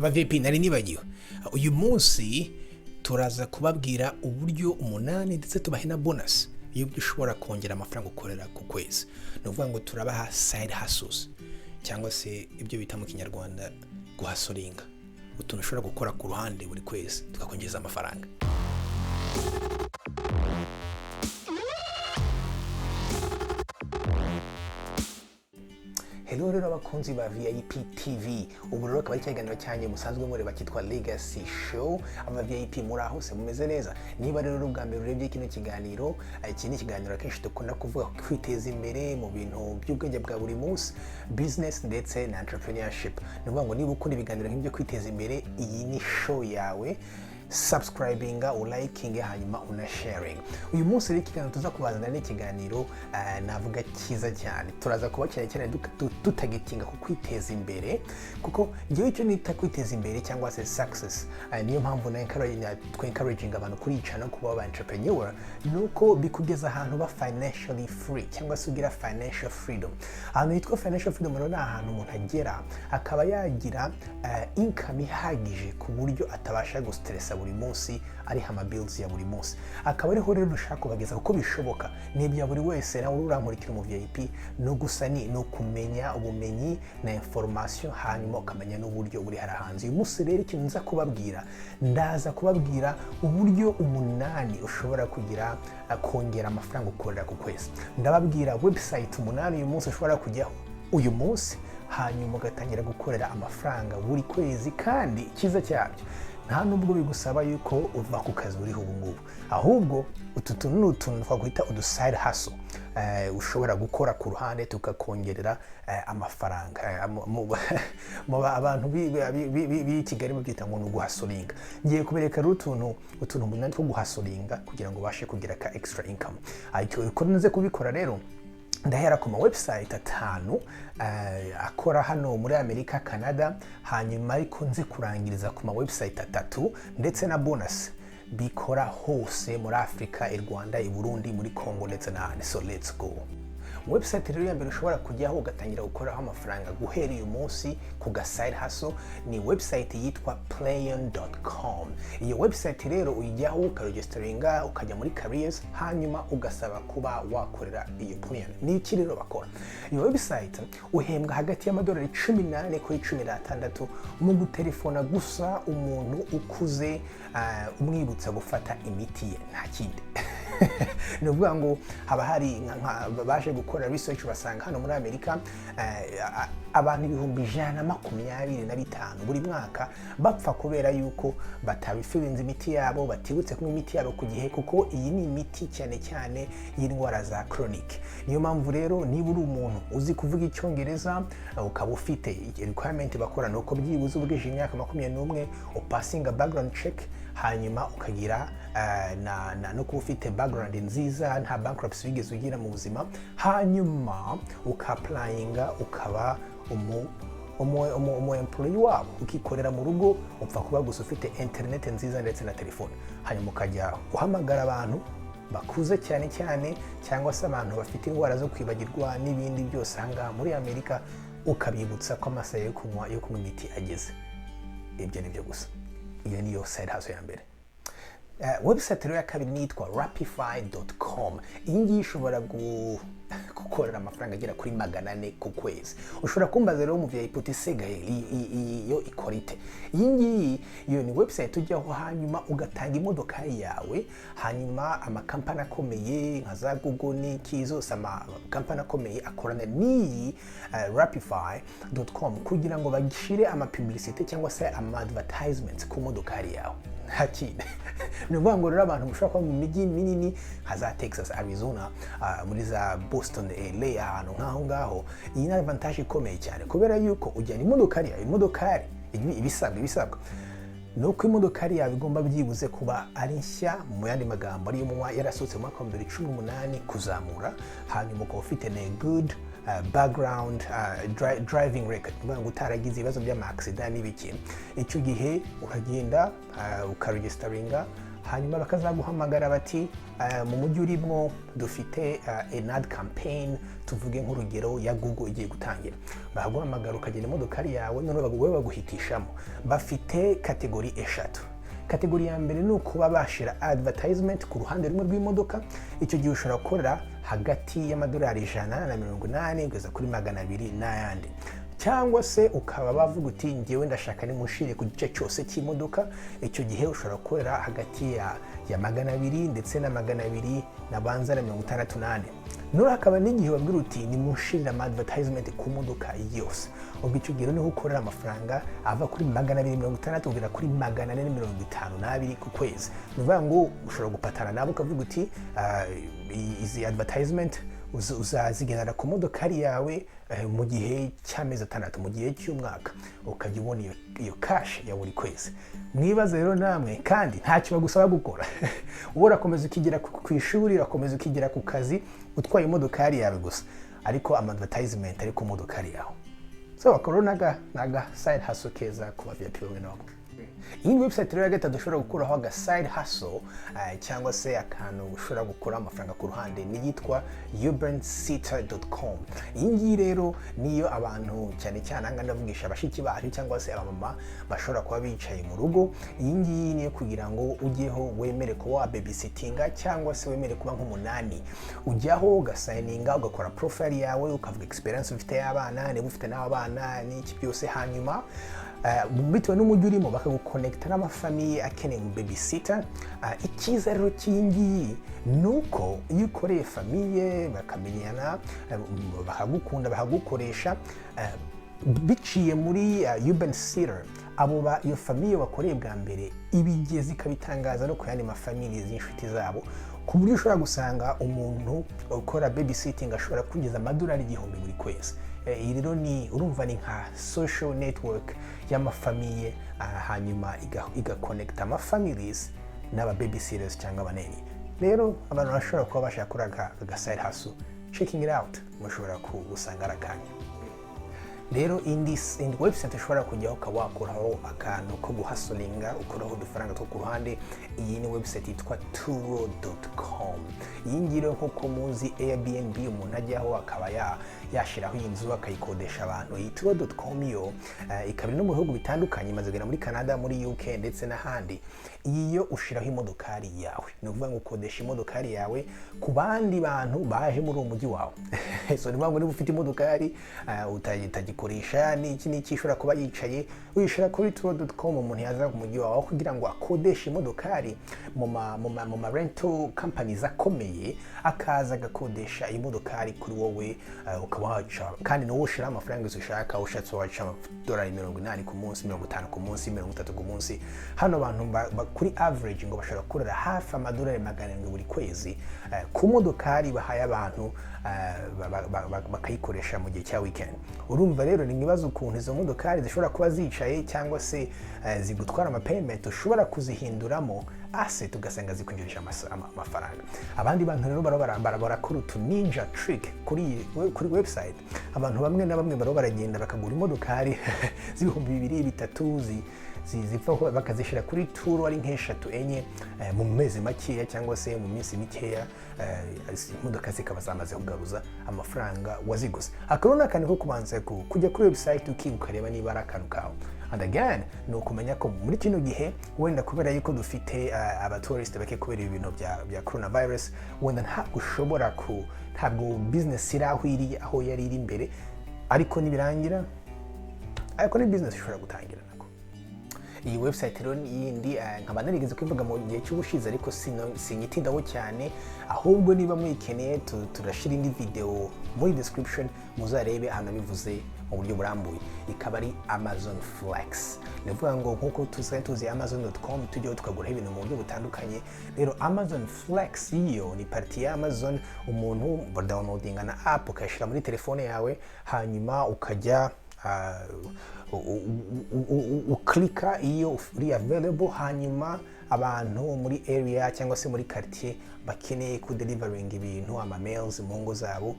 Aba VIP, nari nibagiwe, uyu munsi turaza kubabwira uburyo umunani, ndetse tubahe na bonus y'uburyo ushobora kongera amafaranga ukorera ku kwezi. Ni ukuvuga ngo turabaha side hustles, cyangwa se ibyo bita mu Kinyarwanda guhustlinga, utuntu ushobora gukora ku ruhande buri kwezi tukakongereza amafaranga. Hello rero abakunzi ba VIP TV, ubu rero akaba ari ikiganiro cyanyu musanzwe mureba cyitwa Legacy Show. Aba VIP, muri aho se mumeze neza? Niba rero ubwa mbere urebye kino kiganiro, iki ni ikiganiro akenshi dukunda kuvuga ku kwiteza imbere mu bintu by'ubwenge bwa buri munsi, business ndetse na entrepreneurship. Ni ukuvuga ngo niba ukunda ibiganiro nk'ibyo kwiteza imbere, iyi ni show yawe. Subscribinga, ulikinge, hanyuma una sharing. Uyu munsi rero ikiganiro tuza kubazanira ni ikiganiro navuga cyiza cyane. Turaza kuba cyane cyane dutargetinga ku kwiteza imbere, kuko ngewe icyo nita kwiteza imbere cyangwa se success, niyo mpamvu na encouraging abantu kuri channel kuba aba entrepreneur, ni uko bikugeza ahantu ba financially free cyangwa se ugira financial freedom. Ahantu hitwa financial freedom rero ni ahantu umuntu agera akaba yagira income ihagije ku buryo atabasha gustressa buri munsi ariha ama bills ya buri munsi. Akaba ariho rero dushaka kubageza, kuko bishoboka, ni ibya buri wese. Nawe urankurikira mu VIP, no gusa ni ukumenya ubumenyi na information, hanyuma ukamenya n'uburyo buri hara hanze. Uyu munsi rero ikintu nza kubabwira, ndaza kubabwira uburyo umunani ushobora kugira kongera amafaranga ukorera ku kwezi. Ndababwira website umunani uyu munsi ushobora kujyaho uyu munsi, hanyuma ugatangira gukorera amafaranga buri kwezi. Kandi icyiza cyabyo, nta nubwo bigusaba yuko uva ku kazi uriho ubu ngubu, ahubwo utu tuntu ni utuntu twakwita udu side hustle ushobora gukora ku ruhande tukakongerera amafaranga. Abantu b'i Kigali babyita ngo ni uguhustlinga. Ngiye kubereka rero utuntu umunani two guhustlinga kugira ngo ubashe kugira ka extra income. Ariko uko nze kubikora rero, ndahera ku ma website atanu akora hano muri Amerika, Canada, hanyuma ariko nze kurangiriza ku ma website atatu ndetse na bonus bikora hose muri Afurika, i Rwanda, i Burundi, muri Congo ndetse n'ahandi. So let's go. Website rero ya mbere ushobora kujyaho ugatangira gukoraho amafaranga guhera uyu munsi ku ga side hustle ni website yitwa playon.com. Iyo website rero uyijyaho, ukaregisteringa, ukajya muri careers, hanyuma ugasaba kuba wakorera iyo Playon. Ni iki rero bakora? Iyo website uhembwa hagati y'amadolari 14 kuri 16 mu gutelefona gusa umuntu ukuze, umwibutsa gufata imiti ye, nta kindi. Ni ukuvuga ngo haba hari baje gukora research, basanga hano muri Amerika abantu 125,000 buri mwaka bapfa kubera yuko batabifillinze imiti yabo, batibutse kunywa imiti yabo ku gihe, kuko iyi ni imiti cyane cyane y'indwara za chronic. Niyo mpamvu rero niba uri umuntu uzi kuvuga Icyongereza, ukaba ufite requirement bakora, ni uko byibuze ubwije imyaka 21, upassinga background check, hanyuma ukagira na no kuba ufite background nziza, nta bankruptcy wigeze ugira mu buzima, hanyuma uka-applyinga, ukaba umu employee wabo, ukikorera mu rugo, upfa kuba gusa ufite internet nziza ndetse na telefone, hanyuma ukajya uhamagara abantu bakuze cyane cyane, cyangwa se abantu bafite indwara zo kwibagirwa n'ibindi byose ahangaha muri Amerika, ukabibutsa ko amasaha yo kunywa imiti ageze. Ibyo ni byo gusa. Iyo niyo side hustle ya mbere. Website rero ya kabiri ni yitwa rapify.com. Iyi ngiyi ishobora gukorera amafaranga agera kuri 400 ku kwezi. Ushobora kumbaza rero mu VIP uti: "Se Gael, iyi yo ikora ite?" Iyi ngiyi iyo ni website ujyaho, hanyuma ugatanga imodoka yawe, hanyuma amakampani akomeye nka za Google n'iki zose, amakampani akomeye akorana n'iyi rapify.com kugira ngo bashyire amapublicité cyangwa se ama advertisements ku modokari yawe, nta kindi. Ni ukuvuga ngo rero abantu mushobora kuba mu mijyi minini nka za Texas, Arizona, muri za Boston, LA, ahantu nk'aho ngaho, iyi ni advantage ikomeye cyane, kubera yuko ujyana imodokari yawe. Imodokari ibisabwa ni uko imodokari yawe igomba byibuze kuba ari nshya, mu yandi magambo ariyo yarasohotse mu mwaka wa 2018 kuzamura, hanyuma ukaba ufite na good background driving record, kuvuga ngo utaragize ibibazo by'ama accident n'ibiki. Icyo gihe uragenda ukaregisteringa, Hanyuma bakazaguhamagara bati mu mujyi urimo dufite an ad campaign, tuvuge nk'urugero ya Google igiye gutangira. Bakaguhamagara, ukagenda imodokari yawe, noneho wowe baguhitishamo. Bafite category eshatu. Category ya mbere ni ukuba bashyira advertisement ku ruhande rumwe rw'imodoka. Icyo gihe ushobora gukorera hagati y'amadolari 180 kugeza kuri 200 n'ayandi. Cyangwa se ukaba bavuga uti: "Ngewe ndashaka nimushire ku gice cyose cy'imodoka." Icyo gihe ushobora gukorera hagati ya 200 ndetse na magana abiri nabanza na mirongo itandatu n'ane. Noneho hakaba n'igihe babwira uti: "Nimushirire ama advertisement ku modoka yose." Ubwo icyo gihe niho ukorera amafaranga ava kuri 260 kugera kuri 452 ku kwezi. Ni ukuvuga ngo ushobora gupatana nabo, ukavuga uti: "Izi advertisement uzazigenera ku modokari yawe mu gihe cy'amezi 6, mu gihe cy'umwaka," ukajya ubona iyo cash ya buri kwezi. Mwibaze rero namwe, kandi ntacyo bagusaba gukora. Wowe urakomeza ukigira ku ishuri, urakomeza ukigira ku kazi, utwaye imodokari yawe gusa, ariko ama advertisement ari ku modokari yawe. So akaba rero naga side hustle keza ku ba VIP bamwe na bamwe. Iyi ni website rero ya gatatu ushobora gukuraho aga side hustle, cyangwa se akantu ushobora gukura amafaranga ku ruhande, ni yitwa urbansitter.com. Iyi ngiyi rero niyo abantu cyane cyane, aha ngaha ndavugisha bashiki bacu cyangwa se abamama bashobora kuba bicaye mu rugo. Iyi ngiyi niyo kugira ngo ujyeho wemere kuba wa babysittinga cyangwa se wemere kuba nk'umunani. Ujyaho ugasigninga, ugakora profile yawe, ukavuga experience ufite y'abana, niba ufite n'abana n'iki byose. Hanyuma bitewe n'umujyi urimo bakaguconnecta n'amafamille akeneye umu babysitter. Icyiza rero cy'iyi ngiyi ni uko iyo ukoreye famille bakamenyana, bakagukunda, bakagukoresha biciye muri Urban Sitter, abo ba iyo famille wakoreye bwa mbere ibigezi ikabitangaza no ku yandi mafamille z'inshuti zabo, ku buryo ushobora gusanga umuntu ukora babysitting ashobora kwinjiza amadolari 1000 buri kwezi. Iyi rero ni, urumva, ni nka social network y'amafamille, hanyuma igaconnecta amafamilies n'aba babysitters cyangwa abaneni. Rero abantu bashobora kuba bashaka kuri aka side hustle, checking it out, mushobora gusanga ari akanya. Rero indi website ushobora kujyaho ukaba wakuraho akantu ko guhustlinga, ukuraho udufaranga two ku ruhande, iyi ni website yitwa turo.com. Iyi ngiyi rero, nk'uko muzi Airbnb, umuntu ajyaho akaba yashyiraho inzu akayikodesha abantu, iyi turo.com yo ikaba iri no mu bihugu bitandukanye, imaze kugera muri Canada, muri UK ndetse n'ahandi. Iyi yo ushyiraho imodokari yawe, ni ukuvuga ngo ukodesha imodokari yawe ku bandi bantu baje muri uwo mujyi wawe. So ni ukuvuga ngo niba ufite imodokari utagikoresha n'iki n'iki, ishobora kuba yicaye, uyishyira kuri turo.com. Umuntu yaza ku mujyi wawe, aho kugira ngo akodeshe imodokari mu ma rental companies akomeye, akaza agakodesha imodokari kuri wowe, ukaba waca, kandi nawe ushyiraho amafaranga yose ushaka. Ushatse waca amadolari 80 ku munsi, 50 ku munsi, 30 ku munsi. Hano abantu kuri average ngo bashobora gukorera hafi amadolari 700 buri kwezi ku modokari bahaye abantu bakayikoresha mu gihe cya weekend. Urumva rero ni mwibaza ukuntu izo modokari zishobora kuba zicaye cyangwa se zigutwara amapayment, ushobora kuzihinduramo asset, ugasanga zikwinjirisha amafaranga. Abandi bantu rero barakora utu ninja trick kuri website. Abantu bamwe na bamwe baro baragenda bakagura imodokari z'ibihumbi bibiri, bitatu, zipfa bakazishyira kuri Turo ari nk'eshatu, enye, mu mezi makeya cyangwa se mu minsi mikeya, imodoka zikaba zamaze kugaruza amafaranga waziguze. Akaba ni akantu ko kubanza kujya kuri website ukiga, ukareba niba ari akantu kawe. And again, ni ukumenya ko muri kino gihe, wenda kubera yuko dufite abatourist bake kubera ibintu bya coronavirus, wenda ntabwo ushobora ku ntabwo business iri aho iri, aho yari iri imbere, ariko nibirangira, ariko ni business ishobora gutangira nako. Iyi website rero yindi nkaba narigeze kubivuga mu gihe cy'ubushize, ariko sinyitindaho cyane. Ahubwo niba muyikeneye, turashyira indi video muri description, muzarebe ahantu nabivuze mu buryo burambuye. Ikaba ari Amazon Flex. Ni ukuvuga ngo nk'uko tusigaye tuzi amazon.com, tujyaho tukaguraho ibintu mu buryo butandukanye. Rero Amazon Flex yo ni part ya Amazon. Umuntu badownloadinga na app, ukayishyira muri telefone yawe, hanyuma ukajya uclicka iyo uri available, hanyuma abantu muri area cyangwa se muri quartier bakeneye kudeliveringa ibintu, ama mails mu ngo zabo,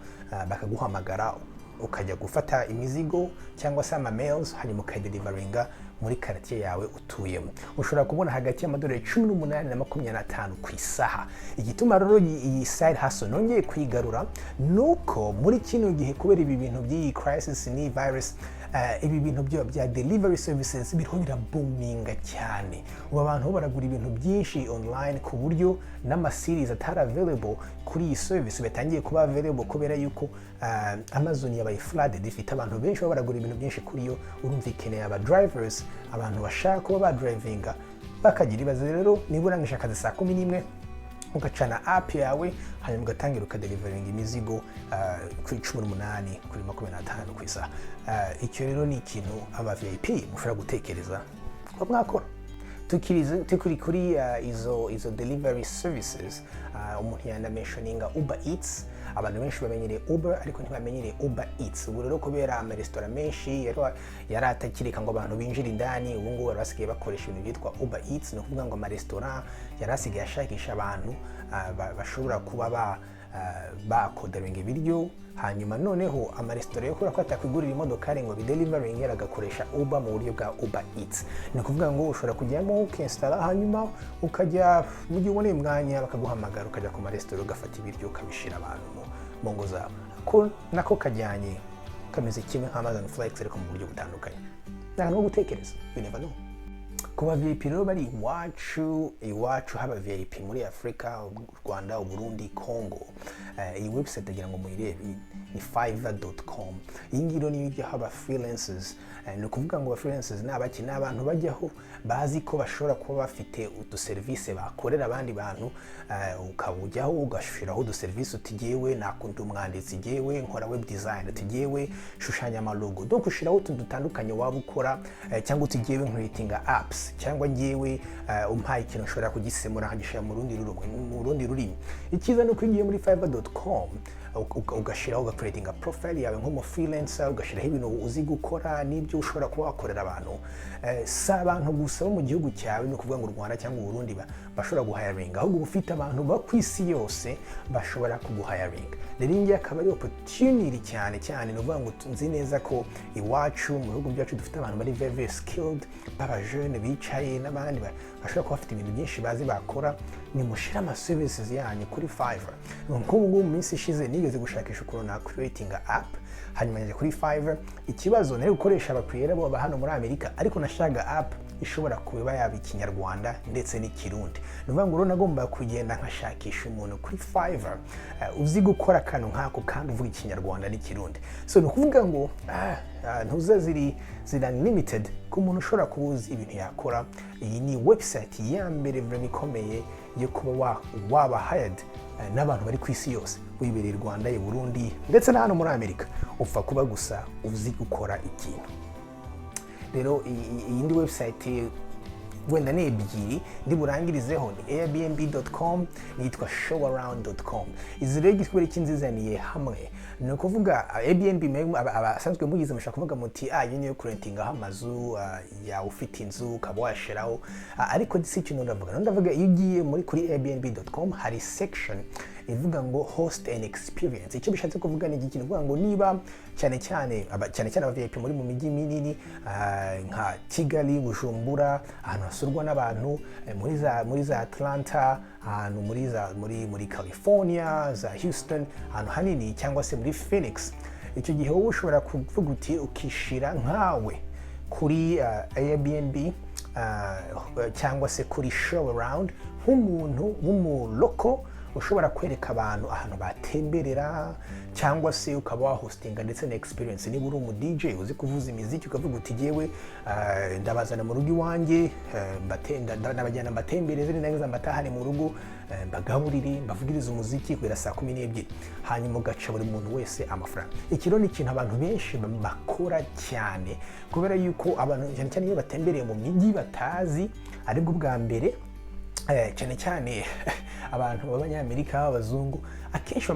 bakaguhamagara. ukajya gufata imizigo cyangwa se ama mails, hanyuma ukayideliveringa muri quartier yawe utuyemo. Ushobora kubona hagati y'amadolari 18 na 25 ku isaha. Igituma rero iyi side hustle nongeye kuyigarura nuko muri kino gihe, kubera ibi bintu by'iyi crisis n'iyi virus, ibi bintu bya delivery services biriho birabuminga cyane. Ubu abantu bo baragura ibintu byinshi online, ku buryo n'ama cities atari available kuri iyi service batangiye kuba available, kubera yuko Amazon yabaye flooded, ifite abantu benshi baba baragura ibintu byinshi kuri yo. Urumva ikeneye aba drivers, abantu bashaka kuba badrivinga bakagira ibibazo. Rero niba urangije akazi saa 11, ugacana app yawe, hanyuma ugatangira ukadeliveringa imizigo kuri 18, kuri 25 ku isaha. Icyo rero ni ikintu aba VIP mushobora gutekereza kuba mwakora. Tukiri kuri izo delivery services, umuntu yanamentioninga Uber Eats. Abantu benshi bamenyereye Uber, ariko ntibamenyereye Uber Eats. Ubu rero kubera amaresitora menshi yari atakireka ngo abantu binjire indani, ubu ngubu bari basigaye bakoresha ibintu byitwa Uber Eats. Ni ukuvuga ngo amaresitora yari asigaye ashakisha abantu bashobora kuba bakodaringa ibiryo, hanyuma noneho amaresitora yo kubera ko atakwigurira imodokari ngo bideliveringe, agakoresha Uber mu buryo bwa Uber Eats. Ni ukuvuga ngo ushobora kujyamo ukinstalla, hanyuma ukajya mu gihe uboneye umwanya bakaguhamagara, ukajya ku maresitora ugafata ibiryo ukabishyira abantu mu ngo zabo. Ko nako kajyanye, kameze kimwe nka Amazon Flex, ariko mu buryo butandukanye. Ni ahantu ho gutekereza, you never know. Ku ba VIP rero bari iwacu, haba VIP muri Afurika, u Rwanda, Uburundi, Congo, iyi website agira ngo muyirebe, ni fiverr.com. Iyi ngiyi rero niyo ijyaho aba freelancers. Ni ukuvuga ngo aba freelancers ni abaki? Ni abantu bajyaho bazi ko bashobora kuba bafite uduserivisi bakorera abandi bantu. Ukaba ujyaho ugashyiraho uduserivisi, uti jyewe nakunda umwanditsi, jyewe nkora web design, uti jyewe shushanya amalogo, donc ushyiraho utuntu dutandukanye waba ukora, cyangwa uti jyewe ncreatinga apps, cyangwa njyewe umpaye ikintu nshobora kugisemura nkagishyira mu rundi rurimi. Icyiza ni uko iyo ugiye muri fiverr.com ugashyiraho, ugacreatinga profile yawe nk'umu freelancer, ugashyiraho ibintu uzi gukora n'ibyo ushobora kuba wakorera abantu, si abantu gusa bo mu gihugu cyawe, ni ukuvuga ngo u Rwanda cyangwa Uburundi, bashobora guhiringa, ahubwo uba ufite abantu bo ku isi yose bashobora kuguhiringa. Rero iyi ngiyi akaba ari opportunity cyane cyane. Ni ukuvuga ngo nzi neza ko iwacu mu bihugu byacu dufite abantu bari very very skilled, b'abajene bicaye n'abandi bashobora kuba bafite ibintu byinshi bazi bakora. Nimushyire ama services yanyu kuri Fiverr. Nk'ubu ngubu mu minsi ishize nigeze gushakisha ukuntu na creating app, hanyuma njya kuri Fiverr. Ikibazo, nari gukoresha abakiriya bo hano muri Amerika, ariko nashaka app ishobora kuba yaba Ikinyarwanda ndetse n'Ikirundi. Ni ukuvuga ngo rero nagomba kugenda nkashakisha umuntu kuri Fiverr uzi gukora akantu nk'ako kandi uvuga Ikinyarwanda n'Ikirundi. So ni ukuvuga ngo ntuza ziri unlimited ku muntu ushobora kuba uzi ibintu yakora. Iyi ni website ya mbere vraiment ikomeye yo kuba waba hired n'abantu bari ku isi yose, wibereye i Rwanda, i Burundi ndetse na hano muri Amerika, upfa kuba gusa uzi gukora ikintu. Rero iyindi website, wenda ni ebyiri ndi burangirizeho, ni airbnb.com niyitwa showaround.com. Izi rero kubera iki nzizaniye hamwe? Ni ukuvuga Airbnb abasanzwe muyizi mushobora kuvuga muti: "Ah, iyi niyo kurentingaho amazu yawe, ufite inzu ukaba washiraho." Ariko si ikintu ndavuga. Ndavuga iyo ugiye muri kuri airbnb.com hari section ivuga ngo "Host an experience". Icyo bishatse kuvuga ni iki? Ni ukuvuga ngo niba cyane cyane aba VIP muri mu mijyi minini nka Kigali, Bujumbura, ahantu hasurwa n'abantu, muri za Atlanta, ahantu muri za muri muri California, za Houston, ahantu hanini, cyangwa se muri Phoenix, icyo gihe wowe ushobora kuvuga uti ukishira nkawe kuri Airbnb cyangwa se kuri Show Around nk'umuntu w'umuloko ushobora kwereka abantu ahantu batemberera, cyangwa se ukaba wahostinga ndetse na experience. Niba uri umu DJ uzi kuvuza imiziki, ukavuga uti jyewe ndabazana mu rugo iwanjye, ndabajyana mbatembereze, nindangiza mbatahane mu rugo, mbagaburire, mbavugirize umuziki kugera saa 12, hanyuma ugaca buri muntu wese amafaranga. Iki rero ni ikintu abantu benshi bakora cyane, kubera yuko abantu cyane cyane iyo batembereye mu mijyi batazi aribwo bwa mbere, cyane cyane abantu b'Abanyamerika b'abazungu, akenshi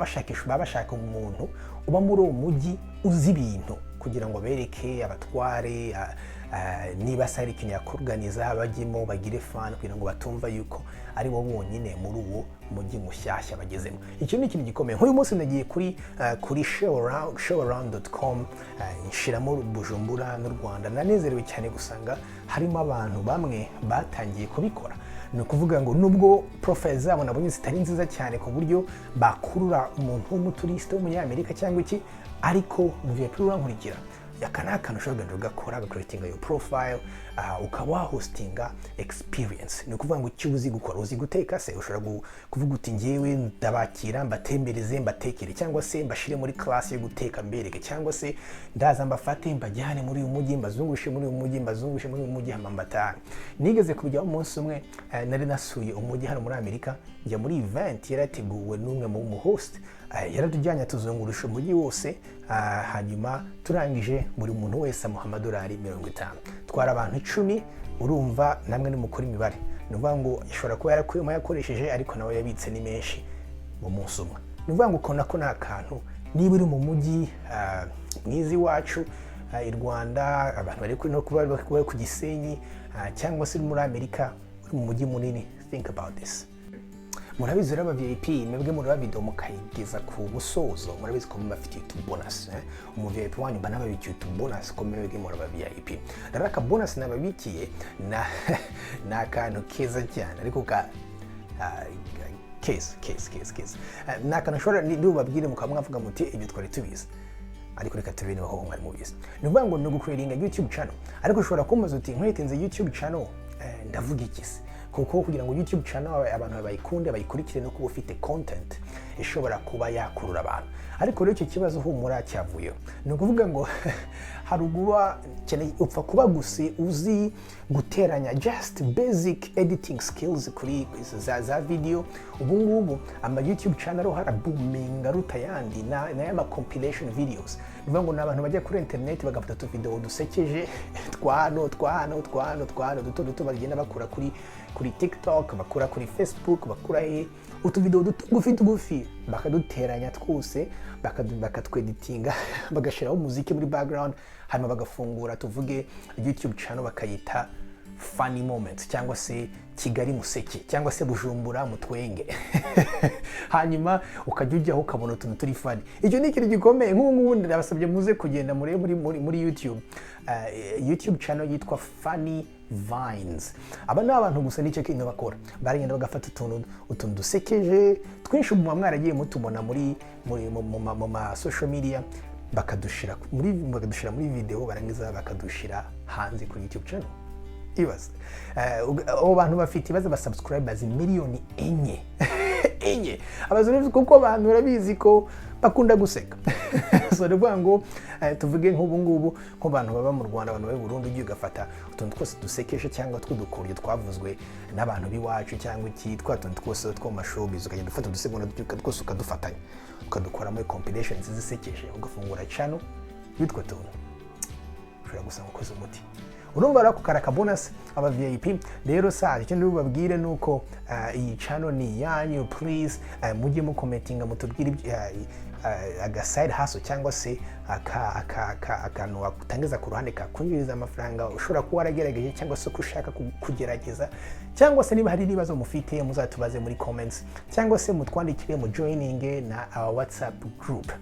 baba bashaka umuntu uba muri uwo mujyi uzi ibintu kugira ngo bereke abatware. Niba se hari ikintu yakorganiza, bajyemo bagire fun, kugira ngo batumva yuko ari bo bonyine muri uwo mujyi mushyashya bagezemo. Icyo ni ikintu gikomeye. Nk'uyu munsi nagiye kuri showaround.com, nshiramo Bujumbura n'u Rwanda. Nanezerewe cyane gusanga harimo abantu bamwe batangiye kubikora. Ni ukuvuga ngo nubwo profile zabo nabonye zitari nziza cyane ku buryo bakurura umuntu w'umuturisite w'umunyamerika cyangwa iki, ariko mu VIP urankurikira, aka ni akantu ushobora kugenda ugakora, ugacreatinga your profile, ukaba wahostinga experience. Ni ukuvuga ngo icyo uzi gukora, uzi guteka se, ushobora kuvuga uti: "Ngewe ndabakira, mbatembereze, mbatekere, cyangwa se mbashire muri class yo guteka mbereke, cyangwa se ndaza mbafate mbajyane muri uyu mujyi, mbazungushe muri uyu mujyi, mbazungushe muri uyu mujyi, hama mbatahe." Nigeze kubijyaho umunsi umwe. Nari nasuye umujyi hano muri Amerika, njya muri event yarateguwe n'umwe mu host. Yaratujyanye atuzungurusha umujyi wose. Hanyuma turangije, buri muntu wese amuha amadolari 50. Twara abantu 10. Urumva namwe nimukora imibare, ni ukuvuga ngo ashobora kuba yarakuyemo yakoresheje, ariko nawe yabitse ni menshi mu munsi umwe. Ni ukuvuga ngo ukabona ko ni akantu, niba uri mu mujyi mwiza iwacu i Rwanda, abantu bari no kuba bari ku Gisenyi, cyangwa se uri muri Amerika, uri mu mujyi munini, think about this. Murabizi rero, aba VIP, mwebwe mureba video mukayigeza ku musozo, murabizi ko mubafitiye utu bonus, eh? Umu VIP wanyu mba nababikiye utu bonus, ko mwebwe muri aba VIP. Rero aka bonus nababikiye na ni akantu keza cyane, ariko ka keza keza keza keza. Ni akantu ushobora nibubabwire mukaba mwavuga muti: "Ibyo twari tubizi." Ariko reka turebe niba koko mwari mubizi. Ni ukuvuga ngo ni ugucreatinga YouTube channel. Ariko ushobora kumbaza uti: "Ncreatinze YouTube channel, ndavuga iki se?" Kuko kugira ngo YouTube channel abantu bayikunde, bayikurikire, no kuba ufite content ishobora kuba yakurura abantu. Ariko rero icyo kibazo, humura, cyavuyeho. Ni ukuvuga ngo hari uguba cyane upfa kuba gusa uzi guteranya, just basic editing skills kuri za video. Ubu ngubu ama YouTube channel harabuminga aruta ayandi na y'ama compilation videos. Ni ukuvuga ngo ni abantu bajya kuri internet bagafata utuvideo dusekeje twa hano, twa hano, twa hano, twa hano, duto duto, bagenda bakura kuri TikTok, bakura kuri Facebook, bakura he, utuvideo duto tugufi tugufi, bakaduteranya twose, bakatweditinga, bagashyiraho umuziki muri background, hanyuma bagafungura, tuvuge, YouTube channel bakayita Funny Moments, cyangwa se Kigali Museke, cyangwa se Bujumbura Mutwenge, hanyuma ukajya ujyaho ukabona utuntu turi funny. Icyo ni ikintu gikomeye. Nk'ubu ngubu ndabasabye muze kugenda muri YouTube channel yitwa Funny Vines. Aba ni abantu gusa nicyo kintu bakora, baragenda bagafata utuntu dusekeje twinshi muba mwaragiye mutubona muri muri mu, mu, ma- mu ma social media, bakadushyira muri video, barangiza bakadushyira hanze kuri YouTube channel. Ibaze. Abo bantu bafite, ibaze, ba subscribers miliyoni 4, enye. Abazungu, kuko abantu barabizi ko bakunda guseka. So ni ukuvuga ngo tuvuge nk'ubu ngubu nk'abantu baba mu Rwanda, abantu baba i Burundi, ugiye ugafata utuntu twose dusekeje cyangwa tw'udukoryo twavuzwe n'abantu b'iwacu, cyangwa iki, twa tuntu twose two mu mashowbiz, ukagenda ufata udusegonda twose ukadufatanya, ukadukoramo compilation zisekeje, ugafungura channel y'utwo tuntu, ushobora gusanga ukoze umuti. Urumva rero ako kari akabonus, aba VIP. Rero sa icyo ndi bubabwire ni uko iyi channel ni iyanyu. Please, mujye mucommentinga, mutubwire aga side hustle cyangwa se akantu watangiza ku ruhande kakwinjiriza amafaranga, ushobora kuba waragerageje cyangwa se ko ushaka kugerageza, cyangwa se niba hari ibibazo mufite, muzatubaze muri comments, cyangwa se mutwandikire, mu joining na our WhatsApp group,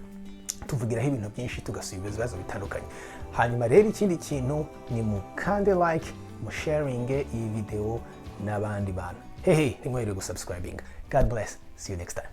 tuvugiraho ibintu byinshi, tugasubiza ibibazo bitandukanye. Hanyuma rero ikindi kintu ni mukande like, musharinge iyi video n'abandi bantu. Hehe, ntimwibagirwe gusubscribing. God bless, see you next time.